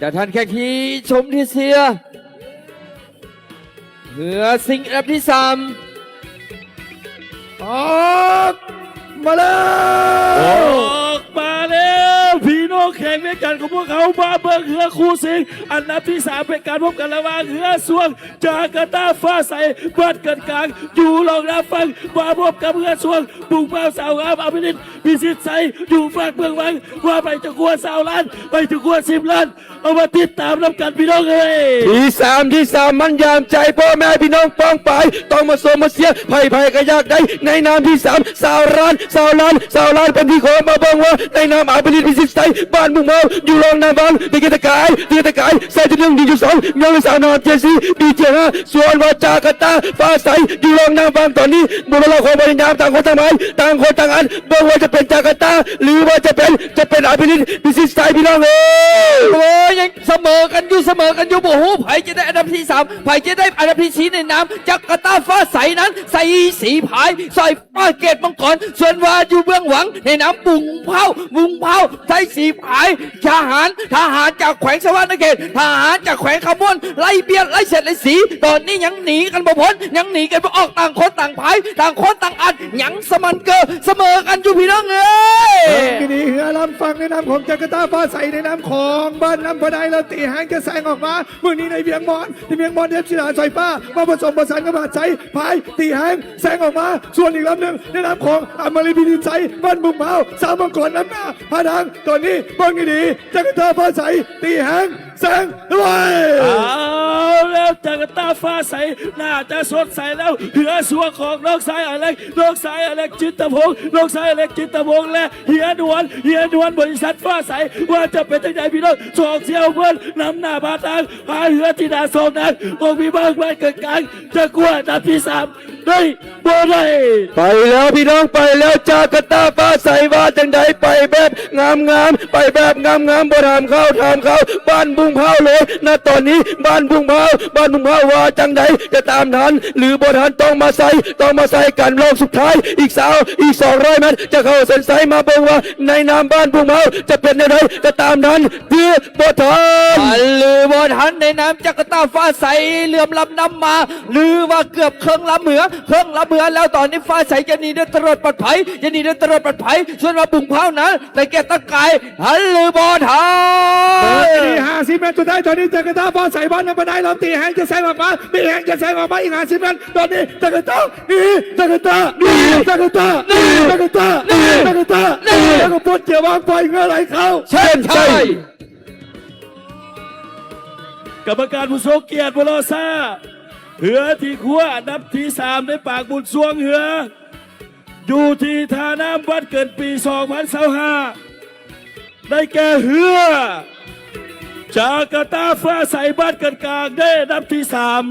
ຈາກທ່ານແຂກທີ່ຊົມທີ່ເຊຍ ເຮືອຊິງອັນດັບທີສາມ ອອກມາແລ້ວ ອອກມາແລ້ວ ພີ່ນ້ອງແຂວງວຽງຈັນຂອງພວກເຮົາ ມາເບິ່ງເຮືອຄູ່ຊິງອັນດັບທີສາມ ເປັນການພົບກັນລະຫວ່າງເຮືອຊ່ວງຈາກາຕາຟ້າໃສ ບ້ານເກີນກາງ ຢູ່ລ່ອງນ້ຳຝັ່ງ ມາພົບກັບເຮືອຊ່ວງບຸງພ້າວສາວງາມ ອາມະລິດ ພິຊິດໄຊ ຢູ່ຟາກເມືອງວັງ ວ່າໄປຈະກວ່າຊາວລ້ານ ໄປຈະກວ່າສິບລ້ານ ເອົາມາຕິດຕາມນຳກັນພີ່ນ້ອງເອີຍ ທີສາມ ທີສາມ ມັນຢາມໃຈພໍ່ແມ່ພີ່ນ້ອງປ້ອງປາຍ ຕ້ອງມາຊົມມາເຊຍ ໃຜໆກໍຢາກໄດ້ໃນນາມທີສາມ ຊາວລ້ານ ຊາວລ້ານ ຊາວລ້ານ ເປັນທີ່ຂໍມາເບິ່ງວ່າໃນນາມອາມະລິດ ພິຊິດໄຊ ບ້ານບຸງພ້າວ ຢູ່ລ່ອງນ້ຳວັງ ຕະເກຍຕະກາຍ ຕະເກຍຕະກາຍ ໃສ່ຈຸດໜຶ່ງ ດີຈຸດສອງ ຍ້ອນສາວນາມ ເຈຊີ ບີເຈຫ້າ ສ່ວນວ່າຈາກາຕາຟ້າໃສ ຢູ່ລ່ອງນ້ຳວັງ ຕອນນີ້ໝົດເວລາຂອງພະຍາຍາມ ຕ່າງຄົນຕ່າງໝາຍ ຕ່າງຄົນຕ່າງອັນ ເບິ່ງວ່າຈະເປັນຈາກາຕາ ຫຼືວ່າຈະເປັນ ຈະເປັນອາມະລິດ ພິຊິດໄຊ ພີ່ນ້ອງເອີຍ ໂອ້ຍ ຍັງສະເໝີກັນຢູ່ ສະເໝີກັນຢູ່ ບໍ່ຮູ້ໃຜຈະໄດ້ອັນດັບທີສາມ ໃຜຈະໄດ້ອັນດັບທີສີ່ ໃນນາມຈາກາຕາຟ້າໃສນັ້ນ ໃສ່ສີພາຍ ສອຍຟ້າເກດມັງກອນ ສ່ວນວ່າຢູ່ເບື້ອງຫຼັງ ໃນນາມບຸງພ້າວ ບຸງພ້າວ ໃສ່ສີພາຍ ທະຫານ ທະຫານຈາກແຂວງສະຫວັນນະເຂດ ທະຫານຈາກແຂວງຄຳມ່ວນ ໄລ່ບຽດ ໄລ່ສຽດ ໄລ່ສີ ຕອນນີ້ຍັງໜີກັນບໍ່ພົ້ນ ຍັງໜີກັນບໍ່ອອກ ຕ່າງຄົນຕ່າງພາຍ ຕ່າງຄົນຕ່າງອັນ ຍັງສະໝັ່ນເກີ ສະເໝີກັນຢູ່ ພີ່ນ້ອງເອີຍ ເບິ່ງດີໆ ເຮືອລຳຝັ່ງໃນນາມຂອງຈາກາຕາຟ້າໃສ ໃນນາມຂອງບ້ານນ້ຳພະໄນ ແລ້ວຕີແຮງຈະແຊງອອກມາ ມື້ນີ້ໃນວຽງມອນ ທີ່ວຽງມອນ ເທບສີດາ ສອຍຟ້າ ມາປະສົມປະສານກັບຫາດໄຊ ພາຍ ຕີແຮງ ແຊງອອກມາ ສ່ວນອີກລຳໜຶ່ງ ໃນນາມຂອງອາມະລິດ ພິຊິດໄຊ ບ້ານບຸງພ້າວ ສາວມັງກອນນຳໜ້າ ພາທາງ ຕອນນີ້ເບິ່ງດີໆ ຈາກາຕາຟ້າໃສ ຕີແຮງ ແຊງ ເອົາແລ້ວ ຈາກາຕາຟ້າໃສ ໜ້າຈະສົດໃສແລ້ວ ເຮືອຊ່ວງຂອງນ້ອງຊາຍອາເລັກ ນ້ອງຊາຍອາເລັກ ຈິດຕະພົງ ນ້ອງຊາຍອາເລັກ ຈິດຕະພົງ ແລະ ເຮຍນວນ ເຮຍນວນ ບໍລິສັດຟ້າໃສ ວ່າຈະເປັນຈັ່ງໃດ ພີ່ນ້ອງ ສອງສຽວເພິ່ນນຳໜ້າພາທາງ ພາເຮືອທີດາສອງນາງ ອອກມີບາງບ້ານເກີດກາງ ຈະກວາດອັນດັບທີສາມ ໄດ້ບໍ່ໄດ້ ໄປແລ້ວພີ່ນ້ອງ ໄປແລ້ວ ຈາກາຕາຟ້າໃສວ່າຈັ່ງໃດ ໄປແບບງາມໆ ໄປແບບງາມໆ ບໍ່ຖາມຂ່າວຖາມຄາວບ້ານບຸງພ້າວເລີຍ ນະຕອນນີ້ ບ້ານບຸງພ້າວ ບ້ານບຸງພ້າວວ່າຈັ່ງໃດ ຈະຕາມທັນ ຫຼື ບໍ່ທັນ ຕ້ອງມາໃສ່ ຕ້ອງມາໃສ່ກັນລອບສຸດທ້າຍ ອີກຊາວ ອີກສອງຮ້ອຍແມັດ ຈະເຂົ້າເສັ້ນໄຊ ມາເບິ່ງວ່າໃນນາມບ້ານບຸງພ້າວ ຈະເປັນແນວໃດ ຈະຕາມທັນ ຫຼື ບໍ່ທັນ ທັນ ຫຼື ບໍ່ທັນ ໃນນາມຈາກາຕາຟ້າໃສ ເຫຼື່ອມລຳນຳມາ ຫຼືວ່າເກືອບເຄິ່ງລຳເຮືອ ເຄິ່ງລຳເຮືອແລ້ວ ຕອນນີ້ຟ້າໃສຈະໜີໄດ້ຕະເຫຼີດປອດໄພ ຈະໜີໄດ້ຕະເຫຼີດປອດໄພ ສ່ວນວ່າບຸງພ້າວນັ້ນ ຕະເກຍກຕະກາຍ ທັນ ຫຼື ບໍ່ທັນ ເບິ່ງດີໆ ຫ້າສິບແມັດສຸດທ້າຍ ຕອນນີ້ຈາກາຕາຟ້າໃສ ບ້ານນ້ຳພະໄນ ລຳຕີແຮງຈະແຊງອອກມາ ຕີແຮງຈະແຊງອອກມາອີກຫ້າສິບແມັດ ຕອນນີ້ຈາກາຕາໜີ ຈາກາຕາໜີ ຈາກາຕາໜີ ຈາກາຕາໜີ ຈາກາຕາໜີ ແລ້ວກໍປົດເກຍວາງ ປ່ອຍເຮືອໄຫຼເຂົ້າ ເສັ້ນໄຊ ກຳມະການຜູ້ຊົງກຽດ ບໍ່ລໍຊ້າ ເຮືອທີ່ຄວ້າອັນດັບທີສາມ ໃນປາກບຸນຊ່ວງເຮືອ ຢູ່ທີ່ທ່ານ້ຳວັດເກີນປີສອງພັນຊາວຫ້າ ໄດ້ແກ່ເຮືອ ຈາກາຕາຟ້າໃສ ບ້ານເກີນກາງ ໄດ້ອັນດັບທີສາມ